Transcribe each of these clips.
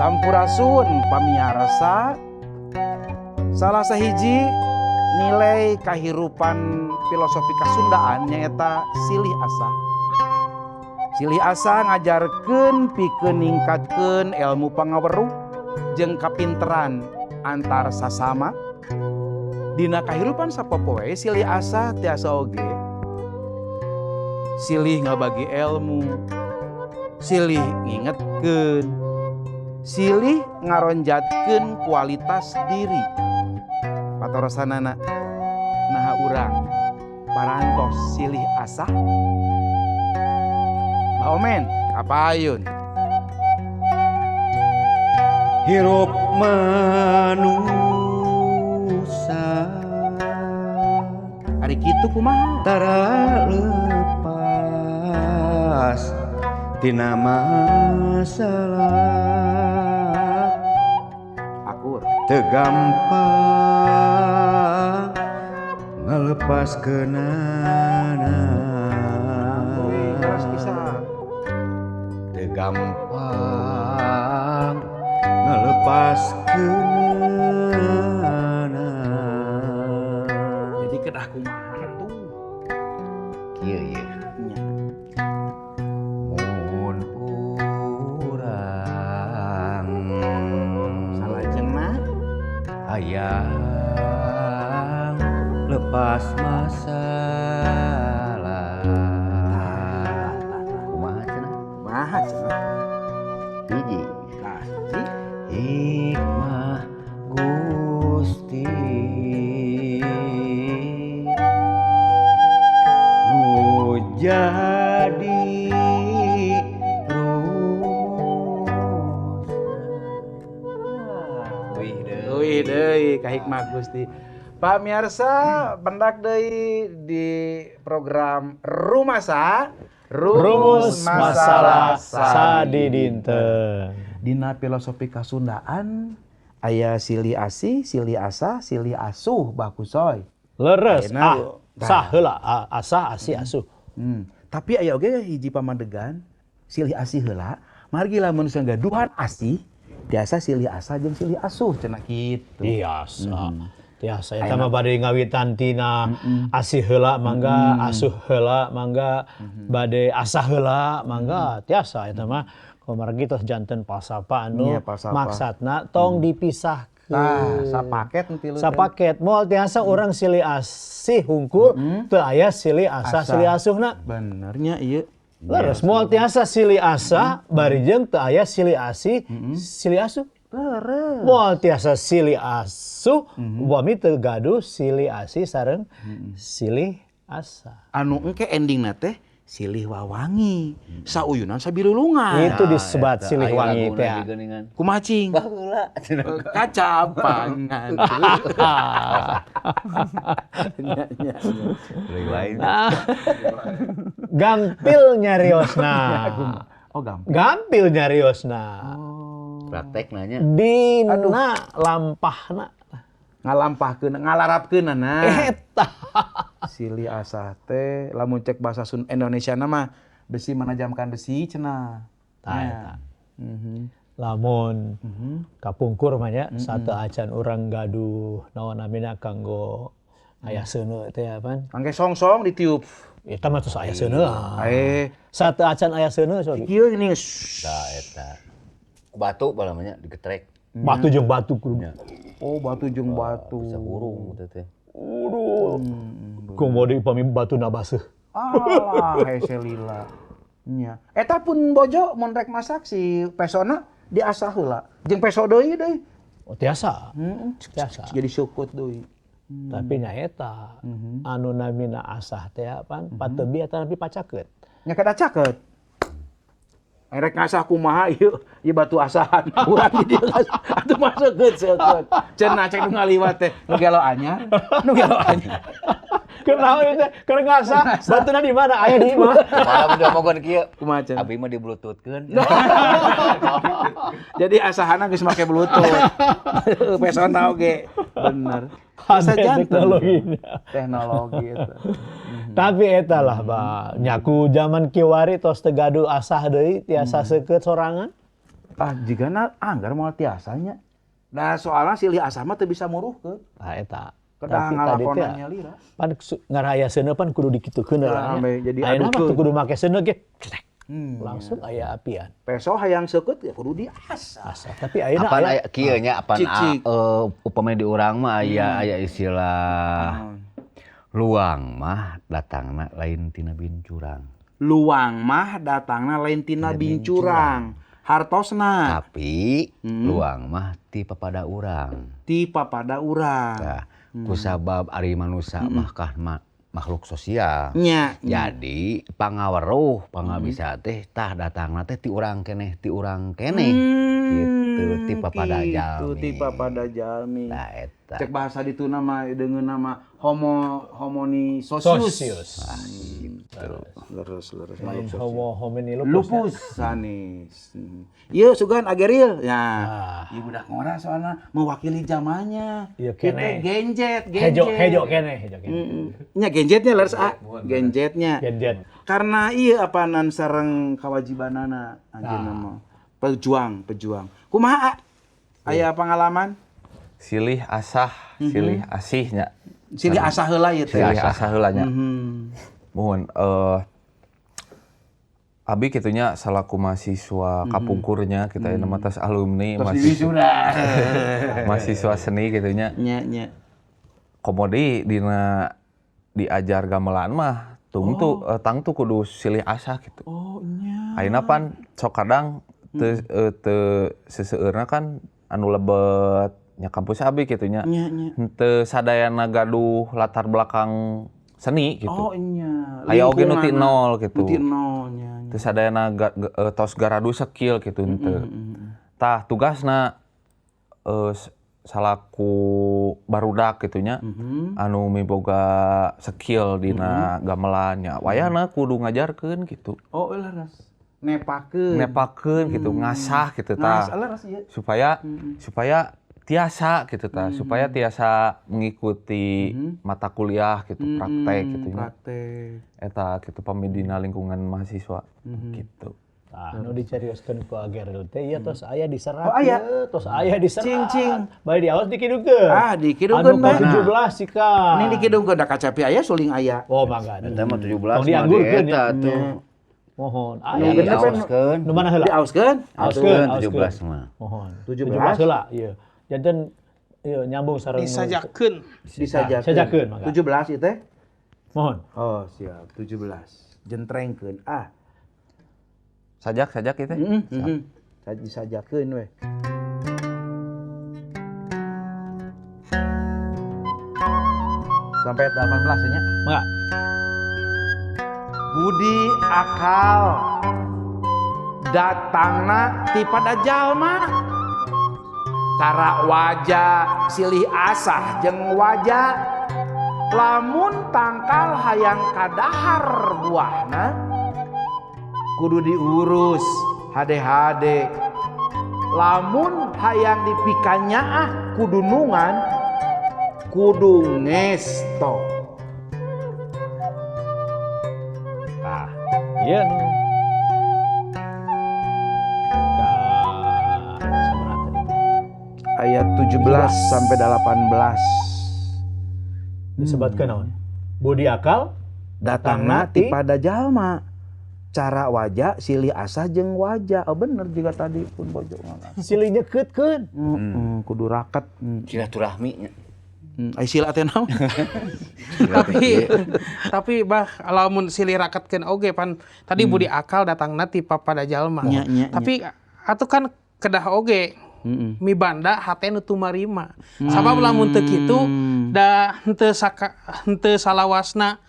Sampurasun pamiarsa. Salah sahiji nilai kahirupan filosofi Kasundaan nyaeta silih asah. Silih asah ngajarkeun pikeun ningkatkeun ilmu pangaweruh jeung kapinteran antar sasama. Dina kahirupan sapopoe silih asah tiasa oge silih ngabagi ilmu, silih ngingetkeun, silih ngaronjatkeun kualitas diri. Patorosanana naha urang parantos silih asah. Bah Omen, kapayun. Hirup manusia ari kitu kumaha? Tara lepas tina masalah. Akur. Teu gampang ngalepaskeunana. Teu gampang ngalepaskeunana. Jadi kedah kumaha tuh? Kieu ieu. Nya. Mun urang salajengna hayang lepas masalah. Kumaha cenah? Kumaha cenah? Hiji. Tah, hiji. Hikmah Gusti nu jadi rumusna. Wih deui. Wih deui ka hikmah Gusti. Pamirsa, pendak deui di program Rumasa Rumus Masalah Sadidinten. Dina filosofi Kasundaan aya silih asih, silih asah, silih asuh Bah Kusoy. Leres, Ayeuna, sah heula, asah, asih, asuh. Tapi aya oge hiji pamadegan silih asih heula, margi lamun gaduhan asih tiasa silih asah jeung silih asuh cenah kitu. Tiasa. Tiasa eta mah bade ngawitan tina asih heula mangga, asuh heula mangga, bade asah heula mangga, tiasa eta mah. Kumargi tos janten falsafah anu Iya, falsafah. Maksatna tong dipisahkeun. Tah, sapaket nu tilu teh. Sapaket moal tiasa urang silih asih hungkul, teu aya silih asah, Asah. Silih asuhna. Benernya ieu. Leres moal tiasa silih asah bari jeung teu aya silih asih, silih asuh. Leres. Moal tiasa silih asuh, upami teu gaduh silih asih sareng silih asah. Anu engke endingna teh silih wawangi, sauyunan sabilulungan. Itu disebut Eta, silih aya wangi laguna teh. ge geuningan. Kumaha cing? Baheula cenah. Kacapangan. Nya, nya, nya. Leuwih wae. Gampil nyariosna. Oh, gampang. Gampil nyariosna. Praktek nanya. Dina lampahna. Ngalampahkeun, ngalarapkeunana. Eta. Silih asah teh lamun cek bahasa Sun Indonesia mah besi menajamkan besi cenah. Tah eta. Mhm. Lamun kapungkur mah nya satu acan urang gaduh naon namina kanggo aya seuneu teh apaan? Angke song-song ditiup. Eta mah tos aya seuneu. Eh, Satu acan aya seuneu sorry. kieu ini. Tah eta. Ku batu balamanya digetrek. Batu jeung batu kudu. Oh, batu jeung batu. Bisa hurung teh teh. Aduh. Komo deui upami batu na baseuh. Alah, hese lila. Nya. Eta pun bojo mun rek masak si pesona diasah heula. Jeung peso deui deui. Oh, tiasa. Heeh. Tiasa. Jadi syukut deui. Tapi nyaeta anu namina asah teh pan patebi eta nepi pacakeut. Nya kada caket. Rek ngasah kumaha ieu, ieu batu asahan. Urang di dieu atuh maseukeun seukeut. Cenah cek nu ngaliwat teh, nu gelo anyar, nu gelo anyar. Kunaon ieu teh? Keur ngasah, batuna di mana? Aya di imah. Malah mun diomongan kieu. Kumaha cenah? Abi mah di-bluetoothkeun. Jadi asahana geus make bluetooth. Pesona oge. Bener. Bisa Ada janten. teknologinya. Teknologi itu. Tapi eta lah, Pak. Nyaku zaman kiwari tos teu gaduh asah deui, tiasa seukeut sorangan. Ah, jigana anggar moal tiasanya. Da soalna silih asah mah teu bisa muruhkeun. Tah eta. Kedah Tapi tadi teh ngalakonannya lira. pan ngaraya seuneu pan kudu dikitukeun Nah, lah nya. jadi Ayeuna mah adukeun. teu kudu make seuneu ge. Cetek. Langsung aya apian. Peso hayang seukeut ya kudu diasah. Asa. Tapi ayeuna Apan aya aya kieu nya apan Cik, cik. upamanya di urang mah aya aya istilah luang mah datangna lain tina bincurang. Luang mah datangna lain tina bincurang. Hartosna Tapi luang mah ti papada urang. ti papada urang. Tah, kusabab ari manusia mah kah makhluk sosial. Nya. Jadi pangaweruh pangabisa teh tah datangna teh ti urang keneh ti urang keneh. Gitu ti papada Gitu, jalmi. ti papada jalmi. Tah eta. Cek bahasa ditu nama dengan nama homo homoni sosius. Sosius. Leres leres. Lain homo homini lupus. Lupus sanes. Ieu sugan ageril. Ya. Ieu budak ngora soalna mewakili zamannya. Ieu keneh. Itu genjet, Hejo genjet. hejo keneh, hejo keneh. Nya genjetnya leres a. Genjetnya. Genjet. Karena ieu apanan sareng kewajibanana anjeunna mah. Pejuang, pejuang. Kumaha? A? Aya pengalaman? Silih asah, silih asihnya. Silih asah heula ieu teh. Silih asah heula nya. Muhun abi kitunya salaku mahasiswa kapungkurnya kita mm -hmm. tos alumni mahasiswa, mahasiswa seni kitunya. Nya nya. Komodi dina diajar gamelan mah tungtu tangtu kudu silih asah gitu. Oh nya. Ayeuna pan sok kadang teu teu seseueurna kan anu lebet nya kampus abi kitu nya. Nya nya. Henteu sadayana gaduh latar belakang seni gitu. Oh nya. Aya oge nu ti nol gitu. Nu ti nol nya. Teu sadayana tos garadu skill gitu henteu. Tah tugasna salaku barudak gitu nya anu miboga skill dina gamelan nya wayahna kudu ngajarkeun gitu. Oh leres. Nepakeun. Nepakeun gitu, ngasah gitu tah. Ngasah leres ieu. Supaya supaya tiasa gitu tah, supaya tiasa mengikuti mata kuliah gitu, praktek gitu nya. Praktek. Eta gitu pamidina lingkungan mahasiswa gitu. Tah nu dicarioskeun ku Ageril teh ieu tos aya diserat. Oh, aya. Tos aya diserat. Cing cing. Bari diaos dikidungkeun. Ah, dikidungkeun Anu ka 17 sika. Ini dikidungkeun da kacapi aya suling aya. Oh, mangga. Eta mah 17 Tong mah dianggurkeun di eta ya. tuh. Mohon. Aya Diaoskeun. Nu mana heula? Diaoskeun? Aoskeun, 17 mah. Mohon. 17 heula, ieu. Janten ieu nyambung sareng Disajakeun. Disajakeun. Sajakeun mangga. 17 ieu teh. Mohon. Oh, siap. 17. Jentrengkeun. Ah. Sajak-sajak ieu teh. Heeh. Disajakeun we. Sampai 18 nya. Mangga. Budi akal datangna ti pada jalma. Cara wajah silih asah jeung wajah lamun tangkal hayang kadahar buahna kudu diurus hade-hade, lamun hayang dipikanyaah kudu nungan kudu ngesto. Tah, ieu nu ka sabaraha tadi? Ayat 17 sampai 18. Disebutkeun naon? Budi akal datangna ti pada jalma. Cara wajah silih asah jeung wajah. Oh bener juga tadi pun bojo ngomong. Silih nyekeutkeun. Kudu raket. Silaturahmi nya. Ai sila teh naon? Tapi bah lamun silih raketkeun oge pan tadi budi akal datangna ti papada jalma. Nya, nya, Tapi atuh kan kedah oge mibanda hate nu tumarima. Sabab lamun teu kitu da henteu saka henteu salawasna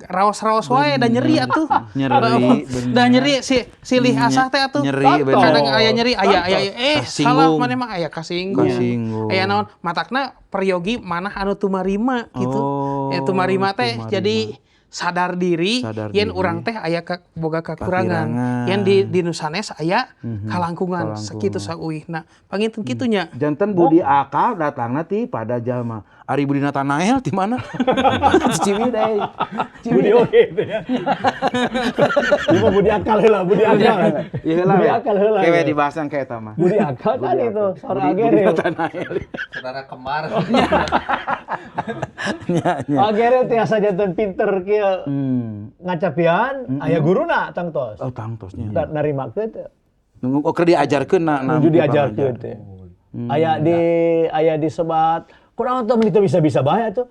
raos-raos wae da nyeri atuh. Nyeri, da nyeri si silih asah teh atuh. Nyeri bener. Kadang aya nyeri aya aya salah maneh mah aya kasinggung. Kasinggung. Aya naon matakna peryogi manah anu tumarima gitu. Oh, Tumarima teh tumarima. Jadi Sadar diri yen urang teh aya boga kakurangan. Yen di nu sanes aya kalangkungan sakitu sauihna. Panginten kitu nya. Janten budi akal datangna ti pada jalma. Ari Budi Natanael ti mana? Ciwidey. Budi oge itu ya. Ieu mah budi akal heula, budi akal. Ieu heula. Budi akal heula. Kewe dibahasan ka eta mah. Budi akal tadi itu, sora Budi Ageril. Natanael. Saudara kembar. Nya nya. Ageril tiasa janten pinter kieu. Ngacapian aya guruna tangtos. Oh tangtosnya. Narimakeun teh. Oh keur diajarkeun na Nuju diajarkeun teh. Aya disebat kurang tuh teu bisa-bisa bae atuh.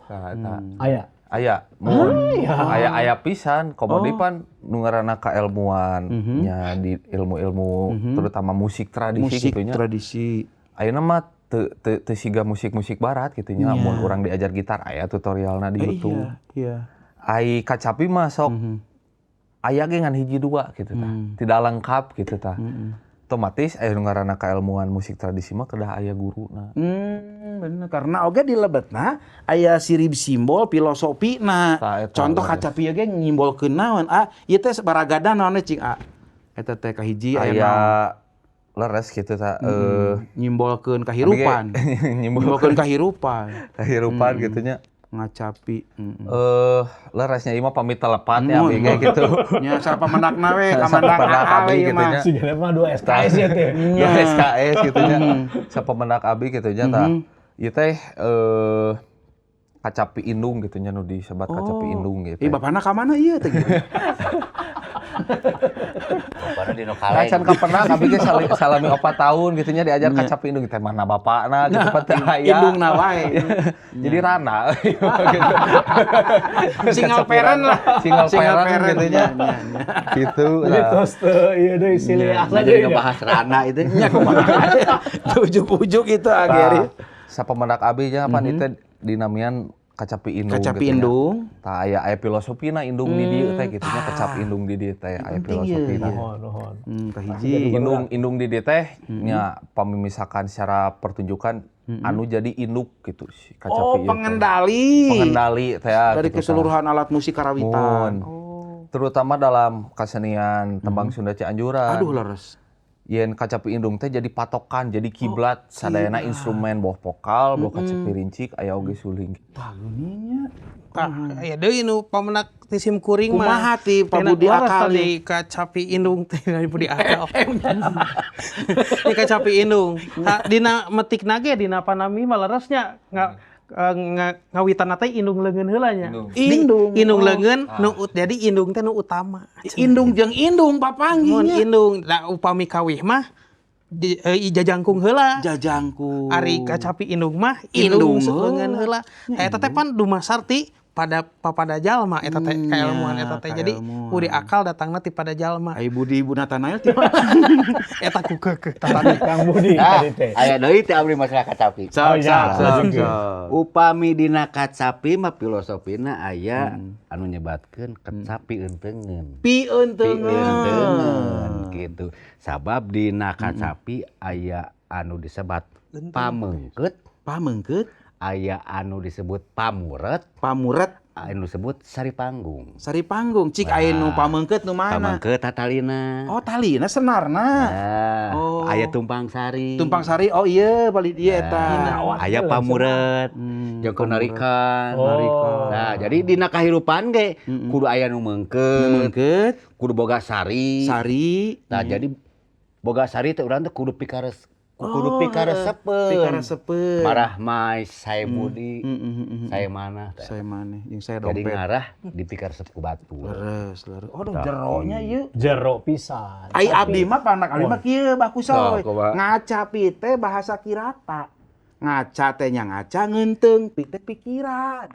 Aya. Aya. Mun. Aya pisan komo deui pan nu ngaranna kaelmuan nya di ilmu-ilmu terutama musik tradisi Musik kitu nya. tradisi. Ayeuna mah teu siga musik-musik barat kitu nya mun urang diajar gitar aya tutorialna di YouTube. Iya. Ai kacapi mah sok aya ge ngan hiji dua gitu tah. Tidak lengkap gitu tah. Otomatis aya nu ngaranna kaelmuan musik tradisi mah kedah aya guruna. Bener karena oge di lebetna aya sirib simbol filosofina. Contoh kacapi ge nyimbolkeun naon ah ieu teh baragada naon cing a. Eta teh kahiji aya leres gitu tah nyimbolkeun kahirupan. Nyimbolkeun kahirupan. Kahirupan gitu nya. Ngacapi. Leresnya ieu mah pamit telepat ya abi ge gitu. Nya sapamendakna we kamandak abi gitu nya. Sigana mah 2 SKS ya teh. 2 SKS gitu nya. Sapamendak abi gitu nya tah. Ieu teh kacapi indung gitu nya nu disebat kacapi indung gitu. Ih bapana ka mana ieu teh gitu. Bapana di nu kaleng. Can kapenak abi ge salami 4 tahun gitu nya diajar kacapi indung teh mana bapakna gitu pan teh aya. Indungna wae. Jadi rana gitu. Single parent lah. Single parent gitu nya. Gitu. Jadi tos teu ieu deui silih asa Jadi ngebahas rana itu. Nya kumaha. Ujuk-ujuk itu akhirnya. Sapamendak abi nya pan itu dinamian kacapi indung. Kacapi indung. Tah aya filosofina indung di dieu teh kitu nya kecap indung di dieu teh aya filosofina. Nuhun. Kahiji. Indung di dieu teh nya pamimisakan secara pertunjukan anu jadi induk gitu si kacapi Oh, pengendali. Pengendali teh dari keseluruhan alat musik karawitan. Oh. Terutama dalam kesenian tembang Sunda Cianjuran. Aduh leres. Yen kacapi indung teh jadi patokan, jadi kiblat sadayana instrumen boh vokal, boh kacapi rincik, aya oge suling. Tah geuning nya. Tah aya deui nu pamenak ti sim kuring mah. Kumaha ti Pak Budi akal tadi kacapi indung teh dari Budi akal. Di kacapi indung. Dina metikna ge dina panami mah leresnya ngawitan teh indung leungeun heula nya. Indung. Indung leungeun nu jadi indung teh nu utama. Indung jeung indung papanggih nya. Indung da upami kawih mah jajangkung heula. Jajangkung. Ari kacapi indung mah indung leungeun heula. Eta teh pan dumasar ti pada papada jalma eta teh kaelmuan eta teh. Jadi budi akal datangna ti pada jalma. Ai Budi Ibu Natanael ti mana? Eta ku keukeuh tadi. Kang Budi tadi teh. Aya deui teh abdi masalah kacapi. Sok sok. Upami dina kacapi mah filosofina aya anu nyebatkeun kacapi eunteungeun. Pi eunteungeun. Gitu. Sabab dina kacapi aya anu disebat pamengkeut. Pamengkeut. Aya anu disebut pamuret. Pamuret. Anu disebut sari panggung. Sari panggung. Cik aya nu pamengkeut nu mana? Pamengkeut talina. Oh talina senarna. Nah, oh. Aya tumpang sari. Tumpang sari. Oh iya bali dieu eta. Aya pamuret. Jeung narikan. Narikan. Nah, jadi dina kahirupan ge kudu aya nu meungkeut. Meungkeut, kudu boga sari. Sari. Nah, jadi boga sari teh urang teh kudu pikares. Kudu pikaresepeun. Pikaresepeun. Marah mai saya Budi, saya mana. Saya mana, jeung saya dompet. Jadi ngarah di pikaresep ku batu. Leres, leres. Oh, jeronya ieu. Jero pisan. Ai abdi mah panak abdi mah kieu bakusoy. Ngacapi teh bahasa kirata. Ngaca teh nya ngaca ngeunteung, pi teh pikiran.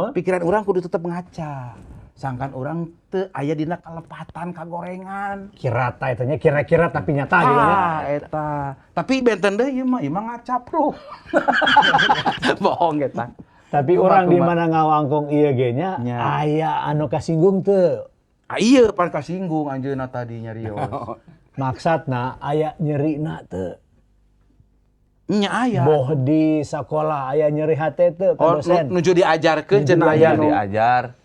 Pikiran urang kudu tetep ngaca. Sangkan orang teu aya dina kalepatan kagorengan. Kirata eta nya kira-kira tapi nyata gitu nya. Eta. Tapi benten deui ieu mah ieu mah ngacapruk. Bohong eta. Tapi orang di mana ngawangkong ieu ge nya aya anu kasinggung teu. Ah ieu pan kasinggung anjeunna tadi nyarios. Maksudna aya nyerina teu. Nya aya. Boh di sakola aya nyeri hate teu ka dosen. Nuju diajarkeun cenah aya nu diajar.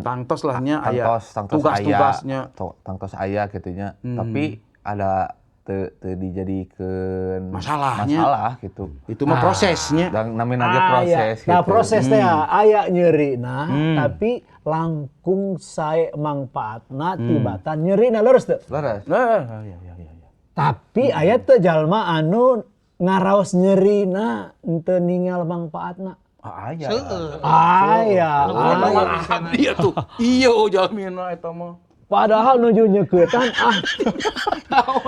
Tangtos lah nya aya. Tugas-tugasnya. Tangtos aya kitu nya. Tapi ada teu dijadikeun masalahnya. Masalah gitu. Itu mah prosesnya. Dan namina ge proses gitu. Nah, proses teh aya nyerina tapi langkung sae mangpaatna tibatan nyerina leres teu? Leres. Nah, iya. Tapi aya teu jalma anu ngaraos nyerina henteu ningal mangpaatna. Aya. Aya. Abdi atuh. Iya jalmina eta mah. Padahal nuju nyekeutan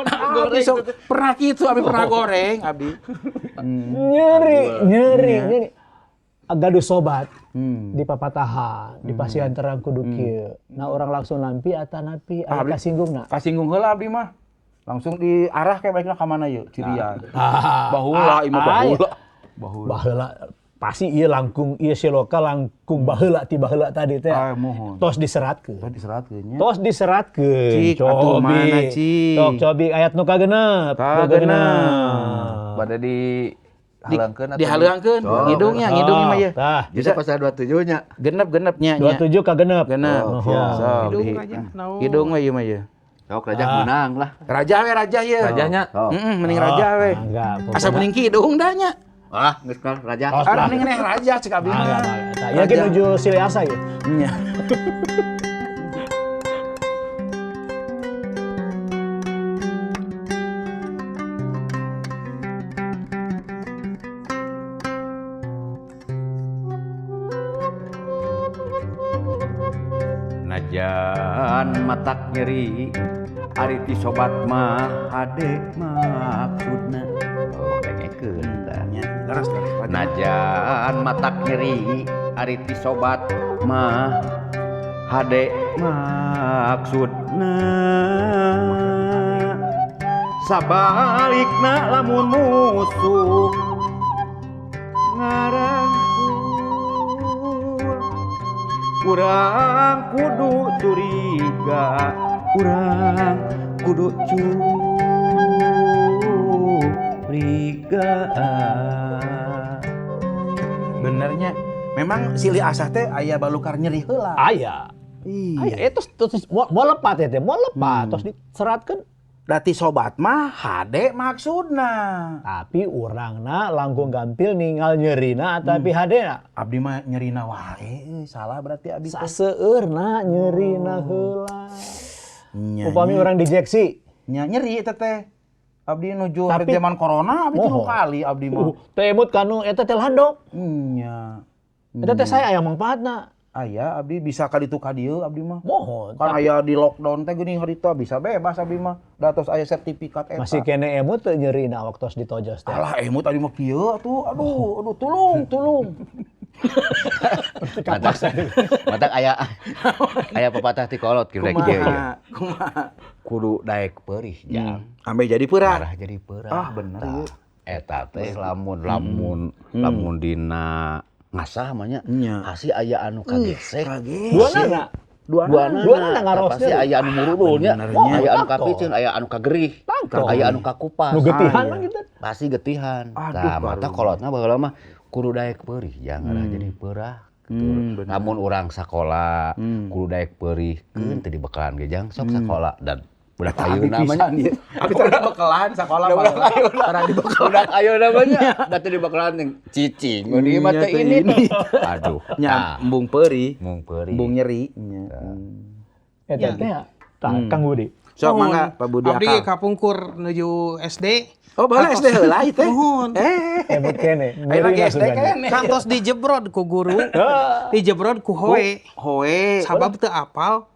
Abdi sok pernah kitu, abdi pernah goreng abdi. Nyeri. Gaduh sobat di papatahan, di pasian terang kudu kieu. Nah orang langsung nampi atanapi aya kasinggungna. Kasinggung heula abdi mah. Langsung diarah kayak baikna ka mana yeuh cirian. Baheula ieu mah baheula. Baheula pasti ieu langkung ieu siloka langkung baheula ti baheula tadi teh. Tos diseratkeun. Tos diseratkeun nya. Tos diseratkeun. Cik atuh mana cik. Tok cobi ayat nu kagenep. Kagenep. Bade dihalangkeun atuh. Dihalangkeun ngidungnya, ngidungnya mah ieu. Tah. Bisa pasal 27 nya. Genep-genepnya nya. 27 kagenep. Genep. Oh. Hidung aja. Hidung we ieu mah ieu. Sok raja menang lah. Raja we raja ieu. Rajanya. Heeh, mending raja we. Asa mending kidung dah nya. Ah, geus kan raja. Ah, mending neh raja cek abdi mah. Ya ge nuju silih asa ieu. Nya. Najan matak nyeri ari ti sobat mah hade maksudna. Oh, dengekeun tah. Najan matak nyeri ari ti sobat mah hade maksudna. Sabalikna lamun musuh ngarangkul urang kudu curiga, urang kudu curiga. Benernya, memang silih asah teh aya balukar nyeri heula. Aya. Aya eta terus moal lepat teh, moal lepat terus diseratkeun. Dati sobat mah hade maksudna. Tapi urangna langkung gampil ningal nyerina tapi hadena. Abdi mah nyerina wae, salah berarti abdi. Saseueurna nyerina heula. Upami urang dijeksi. Nya nyeri eta teh. Abdi nuju zaman corona abdi 3 kali abdi mah. Teh emut kanu eta teh landok. Nya. Eta teh saya aya mangpaatna. Aya abdi bisa ka ditu ka dieu abdi mah. Mohon. Kan aya di lockdown teh geuning harita bisa bebas abdi mah. Da tos aya sertifikat eta. Masih kene emut teu nyerina waktu ditojos teh. Alah emut abdi mah kieu atuh. Aduh, aduh tulung, tulung. Matak aya pepatah ti kolot kieu rek kieu. Kumaha? Kudu daek peurih jang. Ambe jadi peurah. Arah jadi peurah. Ah bener ieu. Eta teh lamun lamun lamun dina ngasah mah nya pasti aya anu kagesek. Duanana. Duanana ngaros pasti aya anu murudul nya. Aya anu kapiceun, aya anu kagerih, aya anu kakupas. Nu getihan mah gitu. Pasti getihan. Tah mata kolotna baheula mah kudu daek peurih jang arah jadi peurah. Lamun urang sakola kudu daek peurih keun teu dibekalan ge jang sok sakola dan budak ayeuna mah nya. Abi teh dibekalan sakola mah. Tara dibekalan. Budak ayeuna mah nya da teu dibekalan jeung cicing. Mun ieu mah teh ini. Aduh. Nya embung peurih, embung nyeri nya. Eta teh tah Kang Budi. Sok mangga Pak Budi akal. Abdi kapungkur nuju SD. Oh, baheula SD heula ieu teh. Nuhun. Emut kene. Ayeuna ge SD kene. Kantos dijebrod ku guru. Dijebrod ku hoe. Hoe. Sabab teu apal.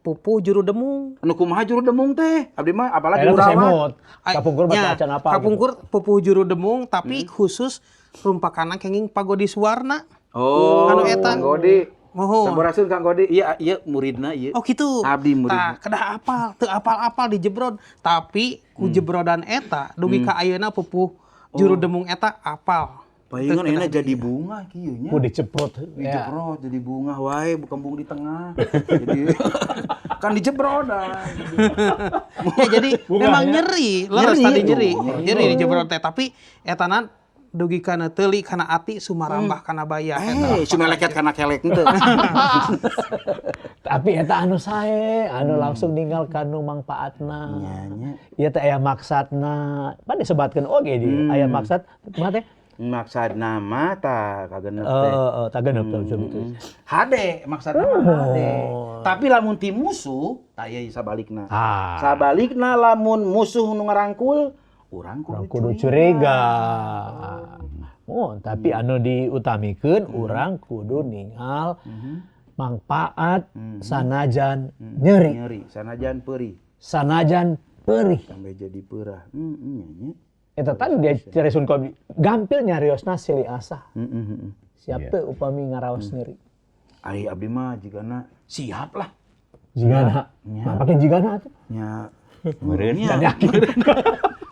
Pupuh juru demung. Anu kumaha juru demung teh? Abdi mah apalagi juru rawat. Kapungkur mah acan apal. Kapungkur pupuh juru demung tapi khusus rumpakana kenging pagodi suwarna. Oh, anu eta. Pagodi. Mohon. Sampurasun Kang Godi, iya iya muridna ieu. Oh gitu. Abdi muridna. Tah, kedah apal, teu apal-apal dijebrod, tapi ku jebrodan eta dugi ka ayeuna pupuh juru demung eta apal. Palingan ayeuna jadi bunga kieu nya. Ku diceprot. Dijebrod jadi bunga wae bukan di tengah. Jadi kan dijebrodan. Ya jadi memang nyeri, leres tadi nyeri. Nyeri dijebrod teh, tapi etana dugi kana teuli kana ati sumarambah kana bayah. Sumeleket kana kelek henteu. Tapi eta anu sae, anu langsung ninggal kanu mangpaatna. Ieu teh aya maksatna. Pan disebatkeun oge di aya maksad kumaha teh? Maksad nama ta kagenep teh. Heeh, kagenep teh cobi teh. Hade maksad nama hade. Tapi lamun ti musuh tah ieu sabalikna. Sabalikna lamun musuh nu ngarangkul urang kudu curiga. Oh, tapi anu diutamikeun urang kudu ningal mangpaat sanajan nyeri. Nyeri, sanajan perih. Sanajan perih. Sampai jadi perah. Nya. Eta tadi dia carisun kopi gampil nyariosna silih asah. Siap teu upami ngaraos nyeri. Ai abdi mah jigana siap lah. Jigana. Mah pake jigana atuh. Nya. Meureun yakin.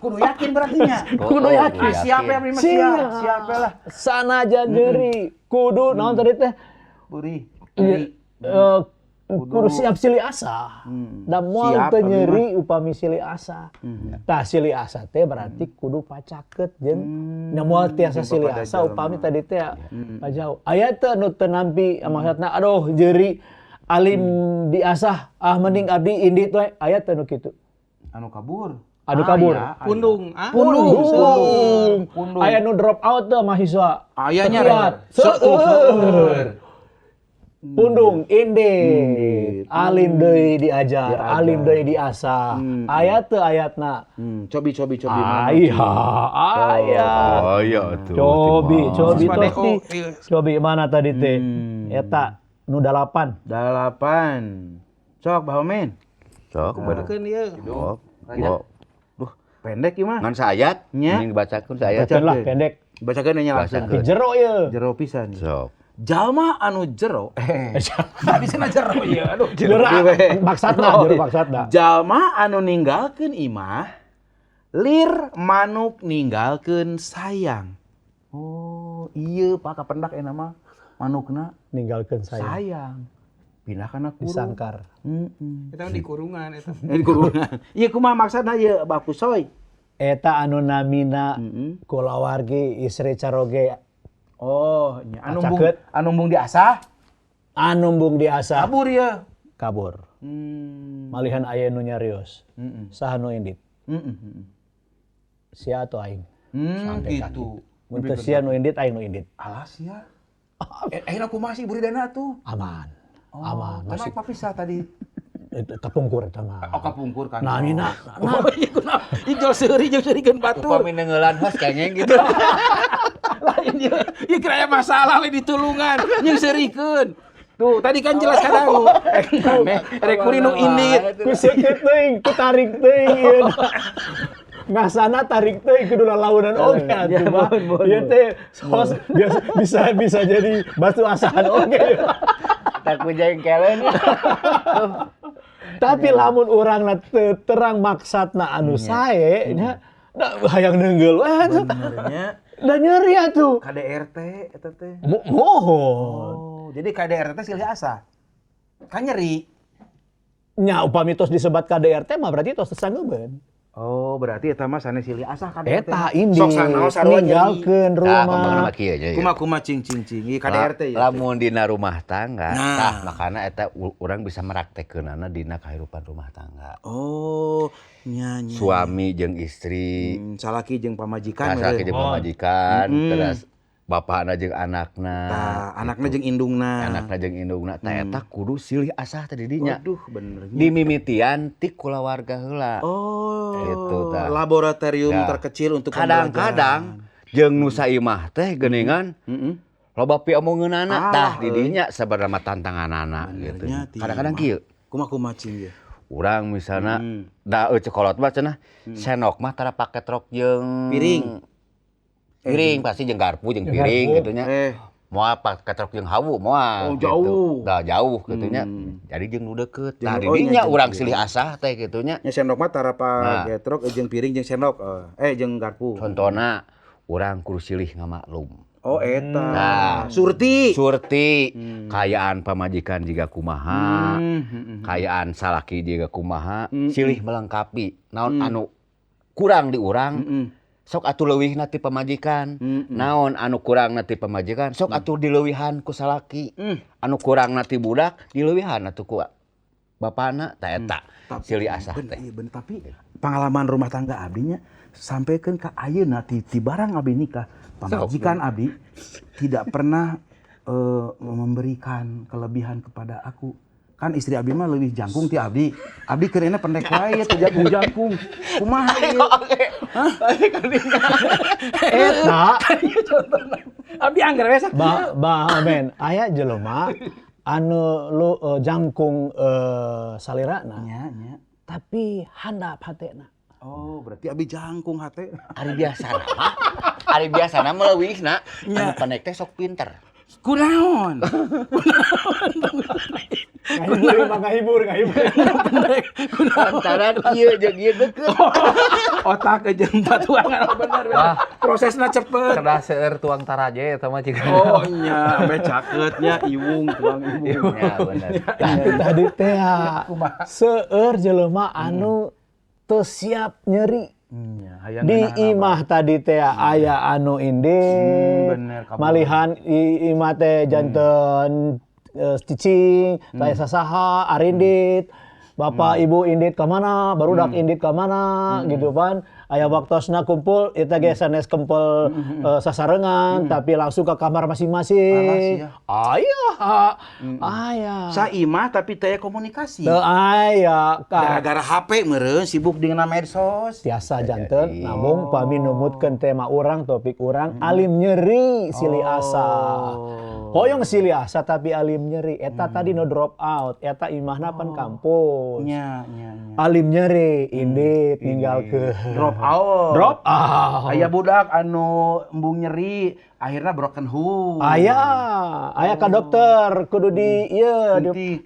Kudu yakin berarti nya. Kudu yakin. Siap ya abdi mah siap. Siap lah. Sanajan nyeri kudu naon tadi teh? Perih. Kudu siap silih asah. Da moal teu nyeri upami silih asah. Tah silih asah teh berarti kudu pacaket jeung nya moal tiasa silih asah upami tadi teh pajauh. Aya teh nu teu nampi maksudna aduh nyeri alim diasah ah mending abdi indit we aya teh nu kitu. Anu kabur. Anu kabur. Pundung. Pundung. Aya nu drop out teh mahasiswa. Aya nya. Seueur. Pundung, indit, alim deui diajar, alim deui diasah. Aya teu ayatna. Cobi Aya, aya. Aya tuh. Cobi tosti. Cobi mana tadi teh? Eta nu 8. 8. Sok bawa men. Sok bacakeun ieu. Duh, pendek ieu mah. Ngan saayat, mending dibacakeun saayat. Bacakeun lah pendek. Bacakeun nya langsung. Jero ieu. Jero pisan. Sok. Jalma anu jero, tadi cenah jero ieu, aduh. Jero maksatna, jero maksatna. Jalma anu ninggalkeun imah, lir manuk ninggalkeun sayang. Oh, iya Pak kapendak eta mah manukna ninggalkeun sayang. Sayang. Pindah kana kurung. Disangkar. Eta di kurungan eta. Di kurungan. Ieu kumaha maksudna ieu Bakusoy? Eta anu namina kulawargi istri caroge. Oh, nya anu embung diasah? Anu embung diasah. Kabur ya. Kabur. Malihan aya nu nyarios. Saha nu indit? Sia atau aing? Sampai gitu. Mun teu sia nu indit, aing nu indit. Alah sia. Aing kumaha sih buridana tuh? Aman. Oh, aman. Masih papisah tadi. Kapungkur eta mah. Oh, kapungkur kan. Nah, nina. Oh, iya kunaon. Ieu seuri jeung seurikeun batur. Upami neunggeulan host kengeng gitu. Lain ieu. Ieu kira aya masalah lain ditulungan, jeung seurikeun. Tuh, tadi kan jelas kadangu. Rek kuri nu indit. Ku seukeut teuing, ku tarik teuing ieu. Ngasana tarik teuing kudu lalaunan oge atuh mah. Ieu teh host bisa jadi batu asahan oge. Tak kujengkeleun. Tapi lamun urangna teu terang maksatna anu sae nya da hayang neunggeul we atuh. Da nyeri atuh. KDRT eta teh. Mohon. Oh, jadi KDRT teh silih asah. Kan nyeri. Nya upami tos disebat KDRT mah berarti tos sangeubeun. Oh, berarti eta mah sanes silih asah KDRT. Eta indit. Sok sanaos sarua ninggalkeun rumah. Tah, kieu nya. Kumaha cing cing cing. Ieu KDRT ya. Lamun dina rumah tangga, tah makana eta urang bisa meraktekeunana dina kahirupan rumah tangga. Oh, nya nya. Suami jeung istri, salaki jeung pamajikan. Salaki jeung pamajikan, terus bapakna jeung anakna. Tah, anakna jeung indungna. Anakna jeung indungna. Tah eta kudu silih asah teh di dinya. Waduh, bener nya. Dimimitian ti kulawarga heula. Oh, gitu tah. Laboratorium ya. Terkecil untuk kadang-kadang jeung nu saimah teh geuningan loba piomongeunana tah di dinya sabarna tantanganana gitu. Kadang-kadang kieu. Kumaha cing ieu? Urang misalna da cekolot mah cenah senok mah tara pake trok jeung piring. Piring pasti jeung garpu jeung piring gitu nya. Moal pake trok jeung hawu moal. Oh, jauh. Gitu. Da jauh gitu nya. Jadi jeung nu deukeut. Tah di dinya urang silih asah teh gitu nya. Nya sendok mah tara pake trok jeung piring jeung sendok jeung garpu. Contona urang kudu silih ngamaklum. Oh eta. Nah, surti. Surti. Kayaan pamajikan jiga kumaha, kayaan salaki jiga kumaha, silih melengkapi. Naon anu kurang di urang. Sok atuh leuwihna ti pamajikan. Naon anu kurangna ti pamajikan, sok atuh dileuwihan ku salaki. Anu kurangna ti budak dileuwihan atuh ku bapana ta eta. Silih asah teh. Iya bener, tapi pengalaman rumah tangga abdinya sampaikan ka ayeuna ti barang abdi nikah, pamajikan abdi tidak pernah memberikan kelebihan kepada aku. Kan istri abdi mah lebih jangkung ti abdi. Abdi keurna pendek wae teu jangkung-jangkung. Kumaha ieu? Hah? Eta abdi angger we sakieu. Ba men, aya jelema anu lu jangkung salirana. Nya, nya. Tapi handap hatena. Oh, berarti abdi jangkung hate. Ari biasana mah. Ari biasana mah leuwihna anu pendek teh sok pinter. Kunaon? Kunaon? Ngahibur. Lantaran ieu jeung ieu deukeut. Otak jeung patuangan bener. Prosesna cepet. Kedah seueur tuang taraje eta mah ciga. Oh nya, ambe caket nya iwung tuang iwung. Ya bener. Tadi teh seueur jelema anu teu siap nyeri. Di imah tadi teh aya anu indit, malihan imah teh janten cicing, taya sasaha, arindit, bapak ibu indit ka mana, barudak indit ka mana, gitu pan. Aya waktosna kumpul, eta ge sanes kempel sasarengan, tapi langsung ke kamar masing-masing. Aya, aya. Saimah tapi teu komunikasi. Teu aya. Gara-gara HP meureun sibuk dengan medsos. Tiasa janten, namung pami numutkeun tema urang, topik urang, alim nyeri silih asa. Hoyong silih asa tapi alim nyeri. Eta tadi no drop out, eta imahna pan kampus. Nya, nya, nya. Alim nyeri, indit ninggalkeun. Drop out. Drop out. Aya budak anu embung nyeri, akhirnya broken home. Aya ka dokter kudu di ieu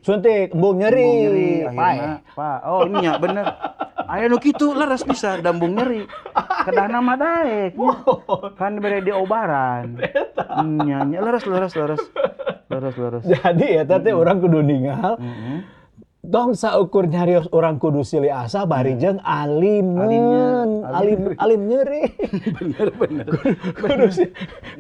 suntik embung nyeri. Embung nyeri akhirna. Pak. Oh nya bener. Aya nu kitu leres bisa da embung nyeri. Kedahna mah daek. Kan bere diobaran. Nya nya leres. Leres. Jadi eta teh urang kudu ningal. Tong saukur nyarios urang kudu silih asa bari jeung alim nyeri. Bener.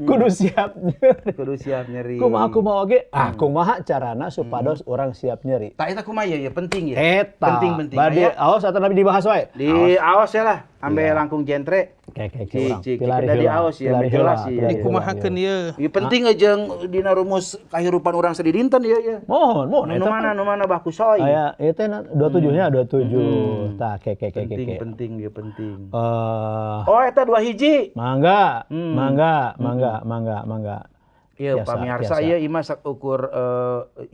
Kudu siap nyeri. Kudu siap nyeri. Kumaha oge? Kumaha carana supados urang siap nyeri. Tah eta kumaha ya penting ya. Eta. Penting. Bade aos atau nabi dibahas wae? Di aos ya lah, ambe langkung jentre. Oke, urang. Pilari di aos ya, jelas ya. Dikumahakeun ieu. Ieu penting jeung dina rumus kahirupan urang sadidinten ieu ya. Mohon nu mana nu mana baku soy. Aya ieu teh 27 nya 27. Tah ke. Penting ieu penting. Oh eta 2 hiji. Mangga. Ieu pamiarsa ieu imah saukur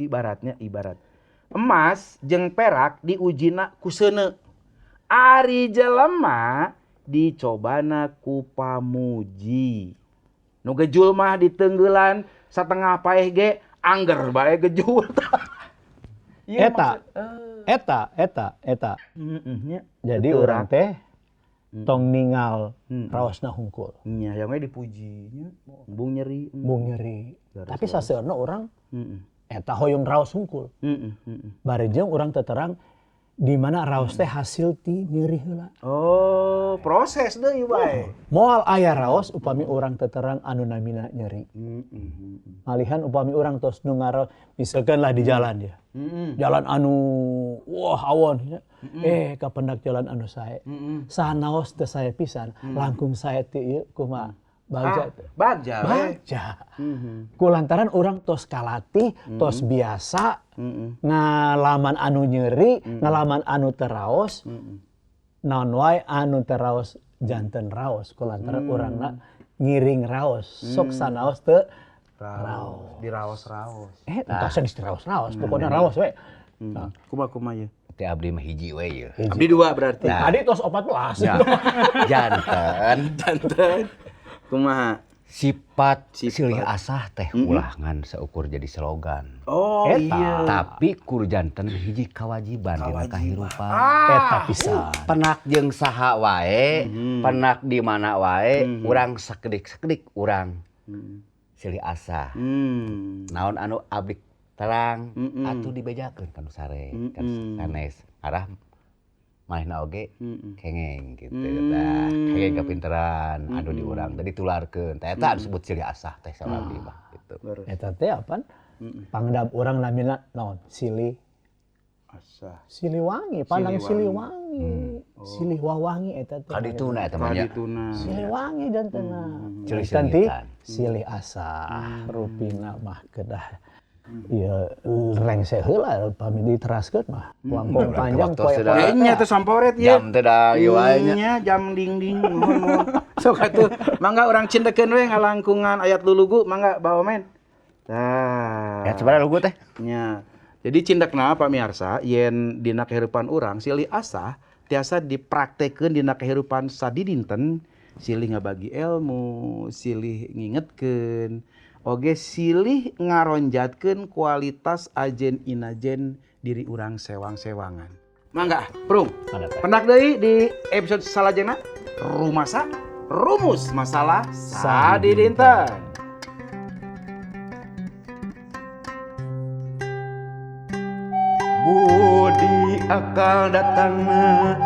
ibaratnya ibarat. Emas jeung perak diujina ku seuneu. Ari jelema dicobana ku pamuji. Nu gejul mah ditenggelan satengah paeh ge angger bae gejul. Eta. Eta. Jadi urang teh tong ningal raosna hungkul. Nya yang we dipuji nya embung nyeri. Embung nyeri. Tapi saseurna urang eta hoyong raos hungkul. Bari jeung urang teterang di mana raos teh hasil ti nyeri heula. Oh, proses deui bae. Moal aya raos upami urang teterang anu namina nyeri. Malihan upami urang tos nu ngaraos misalkan lah di jalan ya. Jalan anu wah awon nya. Kapendak jalan anu sae. Sanaos teu sae pisan, langkung sae ti ieu kumaha bagja. Bagja. Bagja. Kulantaran urang tos kalatih, tos biasa ngalaman anu nyeri, ngalaman anu teraos. Naon wae anu teraos janten raos kulantaran urangna ngiring raos. Sok sanaos teu raos. Diraos-raos. Entos diraos-raos, pokoknya raos we. Kumaha ye? Teh abdi mah hiji we ye. Abdi 2 berarti. Tadi tos 14. Janten. Kumaha? Sifat silih asah teh ulah ngan seukur jadi slogan. Oh iya. Tapi kur janten hiji kewajiban dina kahirupan. Eta pisan. Penak jeung saha wae, penak di mana wae, urang sakedik-sakedik urang silih asah. Naon anu abdi terang atuh dibejakeun ka nu sare, ka sanes. Arah Manehna oge kengeng gitu tah. Kengeng kapinteran anu di urang tadi tularkeun. Tah eta disebut silih asah teh saur abdi mah gitu. Eta teh apaan? Pangdam urang namina naon? Silih asah. Siliwangi, pandang Siliwangi. Silih wawangi eta teh. Kadituna eta mah nya. Siliwangi jantenna. Nanti silih asah rupina mah kedah. Ieu rengse heula pami diteraskeun mah. Langkung panjang poe-poe. Nya teh samporet ye. Jam teh da ieu wae nya. Jam ding-ding nuhun. Sok atuh mangga urang cindekeun we ngalangkungan ayat lulugu mangga bawa men. Tah. Ya sabaraha lugu teh? Nya. Jadi cindekna pamiarsa yen dina kehidupan urang silih asah tiasa dipraktekeun dina kehidupan sadidinten, silih ngabagi ilmu, silih ngingetkeun, oge silih ngaronjatkeun kualitas ajen inajen diri urang sewang-sewangan. Mangga, Prung. Pendak deui di episode salajengna Rumasa Rumus Masalah Sadidinten. Budi akal datangna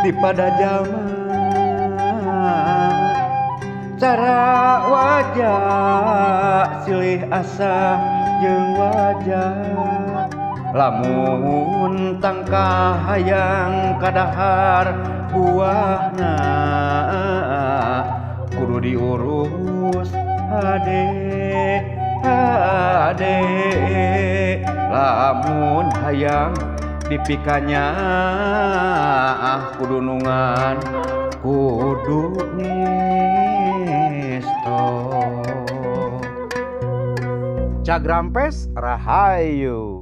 di pada jalma cara wajah silih asah jeung wajah lamun tangkah hayang kadahar buahna kudu diurus hade hade lamun hayang dipikanya ah kudu nungan kudu ngesto. Cagrampes Rahayu.